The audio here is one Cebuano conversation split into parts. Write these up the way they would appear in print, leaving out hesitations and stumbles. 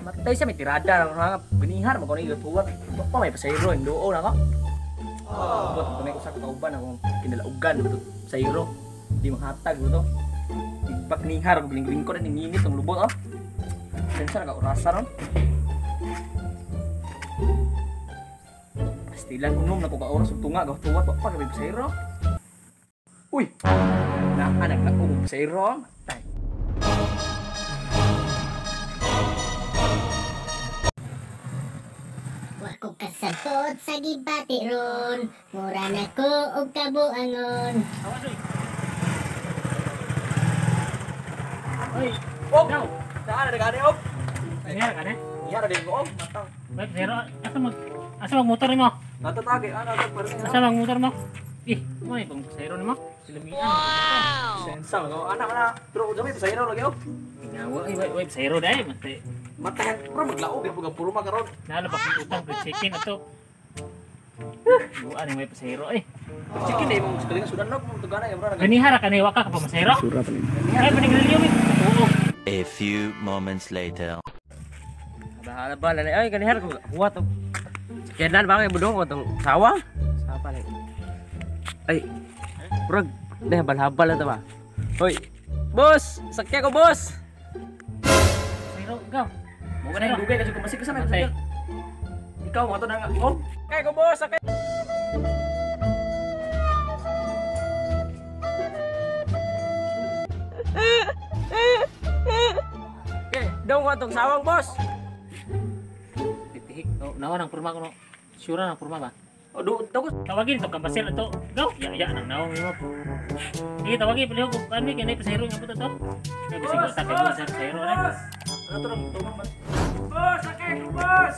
Matay siya may tirada nga ginihar mo kuno tuwat. Pa may pasayro hinduo na ko. Bot tunay usa ka kauban akong kinalaugan to sayro. Di mahatag to. Ipaknihar og lingkod ni nginit ang lubot oh. Sensa ka orasa ron. Pastilan unom na ko ka oras ug tunga gaw tuwat pa kay pasayro. Uy. Naa naglaog og pasayro. Matay. Wa ko kasabot sa gibati ron, mura na ko og kabuangon. Oy, og. Naa na gani og. Niya ka ne? Niya ra din ko og. Matang. Wait, pero asa mag motor nimo? Natatagi ana ta parang. Asa mag motor mo? Ih, mo ni pang pasayro nimo? Silamian. Wow. Sensa ko ana na. Pero jami pasayro lagi og. Ngawa ay way pasayro dai mate. Matay pero maglaog gyud pag puro makaron. Nalo pa kung utang free chicken ato. Buan may pasayro eh. Chicken eh mong galing sudan no mong tugana ya bro. Ganihara ka ni wa ka pa masayro. Sura pa ni. Ay panigrilyo mi. Tuog. A few moments later. Bahala ba na ay ganihara ko huwat og kenan ba kay budong ko tong sawa? Sapa ni. Ay. Murag deh balhabal na ta ba. Hoy. Boss, sakya ko boss. Pasayro go. Mo ganay dugay kasi kumasik ka sa may. Ikaw mo to na nga. Oh, kay ko boss, sakay. Okay, dong ko tong sawang boss. Titihik. Oh, nawa nang purma ko no. Sure nang purma ba? Oh, do ko tawagin to kambasil ato. Go. Ya ya nang naong nimo. Sige, tawagin palihog og kan mi kay pasayro nga puto to. Kay bisig ta kay sa pasayro na. Ano to tumang man. Boss, sakay ko boss.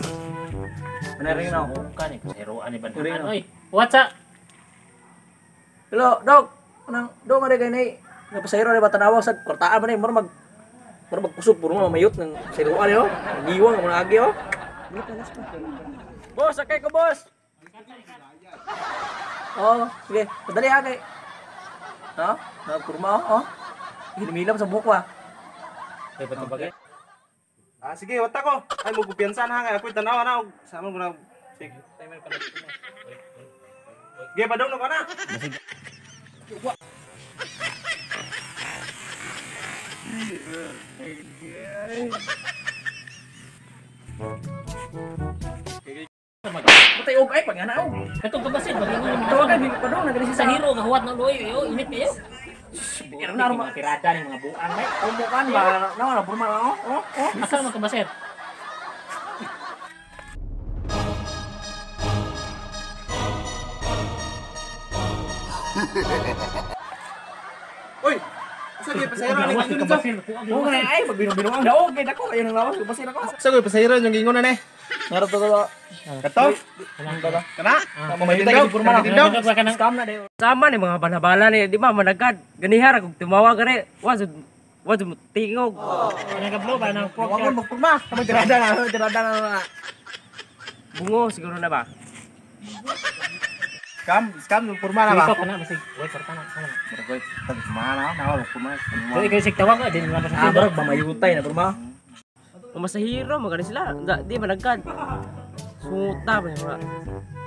Manaring na ako. Kan ni pasayro ani banhan. Oy, what's up? Hello, dog. Anang dog nga kay nay. Nga pasayro ni ba tanawa sa kwartaan man ni mura mag kusog puro mamayot ng pasayroan yo. Giwang mo na agi oh. Boss, sakay ko boss. Oh, sige. Padali ha kay. Ha? Nagkurma oh. Hinimilam sa buhok ah. Ay patubagay. Ah, sige, wata ko. Ay mo kumpiyansa na kay ako'y tanawa na og sama mo na. Sige. Sige, padung na ko na. Matay og ay pag ana og. Katong kabasin bagingon mo. Tawagan bi padung na gali Sa hero nga huwat na luoy yo init kayo. Pero na ro tirada ni mga buang ay. Umukan ba na na purma na oh. Oh, oh. Asa man kabasin? Oy. Asa gyud pasayro ni gingon dito? Oh, ay magbinong-binong ang daog kay dako kayo nang lawas pasayro ko. Asa gyud pasayro yung gingon na ni? Narap to to. Kato? Kana? Mamayutay kasi purma na. Scam na dayo. Sama ni mga balabala ni di ba managad. Ganihara kog tumawa gani. Wa wa tingog. Nagablo ba nang pork? Wa mo purma. Kamo tirada na, tirada na. Bungo siguro na ba? Scam, scam purma na ba? Ito kana basig. Way kwarta na sama na. Murag purma na, nawa purma. Dili kay sig tawag din na Ah, barag mamayutay na purma. Masahiro magani sila. Di managad. Sunguta ba mga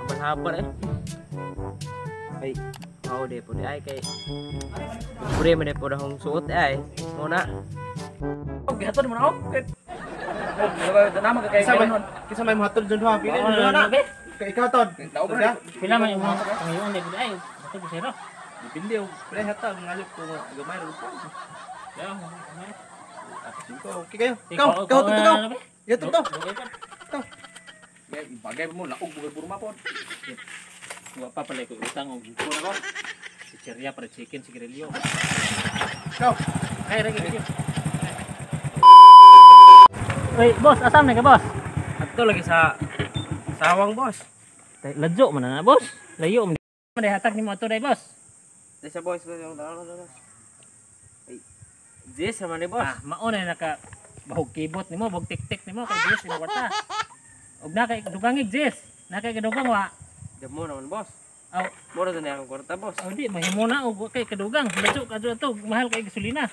habal-habal eh. Ay, mao de po di ay kay pure man po dahong suot ay. Mo na. Og gihatod mo na og. Og na magkay Kinsa may mohatod dun ha? Pili mo na. Kay ikaw tod. Pila man imong pangayon di ay. Ato pasayro. Depende og pila hatag ngalip ko gamay ra ko. Ya, Okay kayo. Ikaw, ikaw to ikaw. Ya to to. Bagay mo laog bugay burma pod. Wa pa pala ko utang og buko na ko. Si Cheria para chicken si Grillo. Ikaw. Ay, regi regi. Oy, boss, asam na ka boss? Adto lagi sa sawang boss. Ladyo man na boss. Layo man. Day hatag nimo ato day boss. Day sa boss yung tawag. Ay. Jess man ni boss. Ah, mao na naka bahog kibot nimo, bahog tik-tik nimo kay Jess imong kwarta. Og na kay dugangig Jess. Na kay kadugang wa. Damo naman boss. Aw, mura na akong kwarta boss. Aw di mahimo na og kay kadugang. Ladyo ka ato, mahal kay gasolina.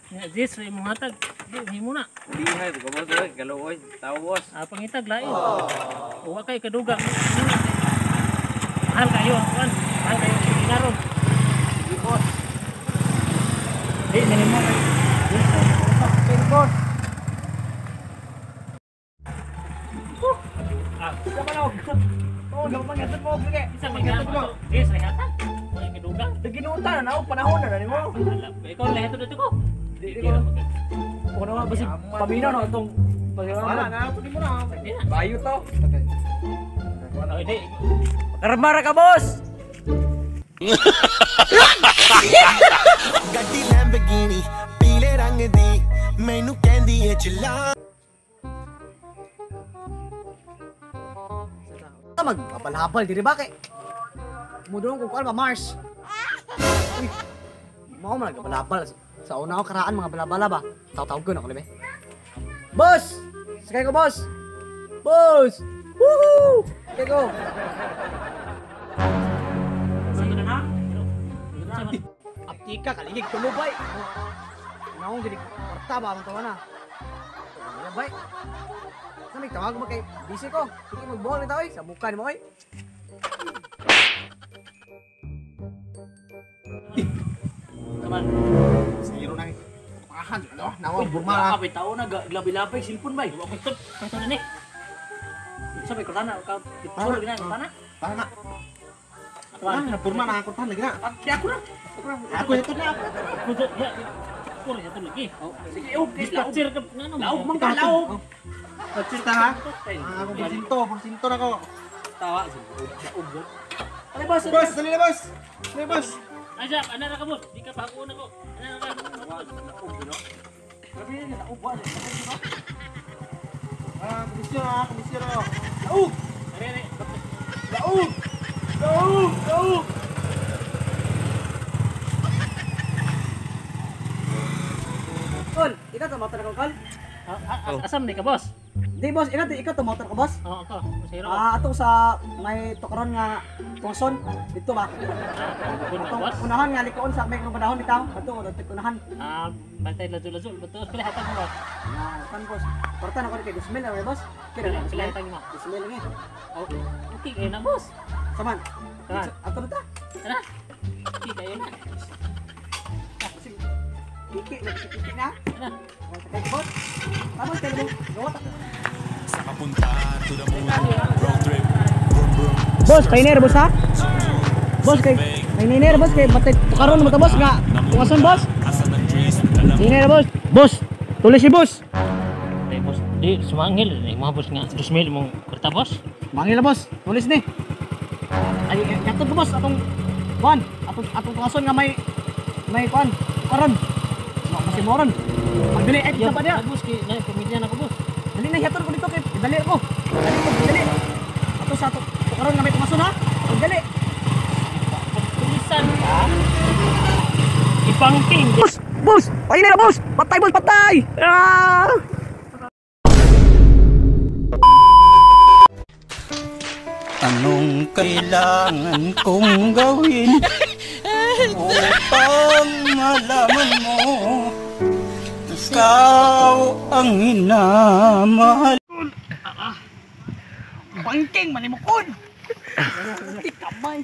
Jis, imong hatag. Di himo na. Di hay ko boss oy, kaluoy, tao boss. Ah, pangitag lain. Wa kay kadugang. Mahal kayo ang kuan. Mahal kayo ang dinaron. Sige boss. Di nimo kay boss. Ah, Sa man oh, gaman mo sige. isa man mo. Jis, ray hatag. Wa kay kadugang. Naginuta na na panahon na nimo. Ikaw lahat dito ko. Di ko. Kuno nga basig paminaw na itong Wala na, pwede mo na. Bayo to. Oh, di. Karmara ka boss. ਗੱਡੀ ਲੈਂਬਗੀਨੀ ਪੀਲੇ ਰੰਗ ਦੀ ਮੈਨੂੰ ਕਹਿੰਦੀ ਏ ਚਲਾ Magpapalhabal diri ba kay mudulong kung kuan ba Mars. Uy. Mao man nagpapalhabal sa una ko karaan mga balabala ba. Taw-tawag ko na ko libe. Boss! Sakay ko boss. Boss! Woohoo! Sakay ko. Sige na. Aptika kaligig tulo bay. Naong gini kwarta ba ang tawa na. Wala bay. Sa may tawag mo kay busy ko. Sige magbuhol ni oy sa mukha nimo oy. Kaman. Zero na. Pahan, ano? Nawa burma na. Kapit tao na labi-labi cellphone bay. Wa ko tut. Kato na ni. Sa may korana ka sulod gina korana. Tahan na. Tuan. Ah, burma na ako tahan lagi na. Di ako na. Ako ito na. Kudo ya. Puro sa lagi. Sige, oh, laog. Dispatcher ka ngano. Laog man ka, laog. Sita ha. Ah, ako porsinto na ko. Tawa laog. Ano boss? Boss, dali na boss. Dali boss. Aja, ana ra ka boss. Di ka pahakuon ako. Ana ra ka. Laog, no? Grabe na laog ba? Ah, komisyon ah, komisyon ako. Laog. Are are. Laog. Laog, laog. Kol, ikaw tumotor ko kol. Asam ni ka boss? Di boss, ikaw tumotor ko boss. Oo, ako. Pasahero. Ah, atong sa may tukaron nga tungson dito ba? Atong boss. Unahan nga likoon sa may panahon bitaw. Ato dito unahan. Ah, bantay lazo-lazo. Betul pila hatag mo boss. Ah, kan boss. Kwarta na ko kay 2,000 na boss. Kira na pila hatag mo. 2,000 lang eh. Oh, okay kayo na boss. Saman. Ato na ta. Tara. Okay kayo na. Iki, iki na. Tara. Kay boss. Tama kayo mo. Gawa ta. Boss, kay ner boss ha? Boss kay ner boss kay batay tukaron mo ta boss nga. Tungason boss. Ner boss. Boss, tuloy si boss. Ay boss, di sumangil ni mga boss nga 2,000 mong kwarta boss. Mangil na boss, tulis ni. Ay yatod ko boss atong kuan, atong tungason nga may kuan, tukaron. Masimoron. Pagdali ay kita pa niya. Boss kay na pamilya na ko boss. Dali na yatod ko dito kay dali ko. Dali ko, dali. Ato sa tukaron nga may tungason ha. Pagdali. Tulisan ka. Ipangking. Boss, boss, patay na boss. Patay boss, patay. Ah! Anong kailangan kong gawin upang malaman mo ikaw ang minamahal? Bangking manimukon. Kamay.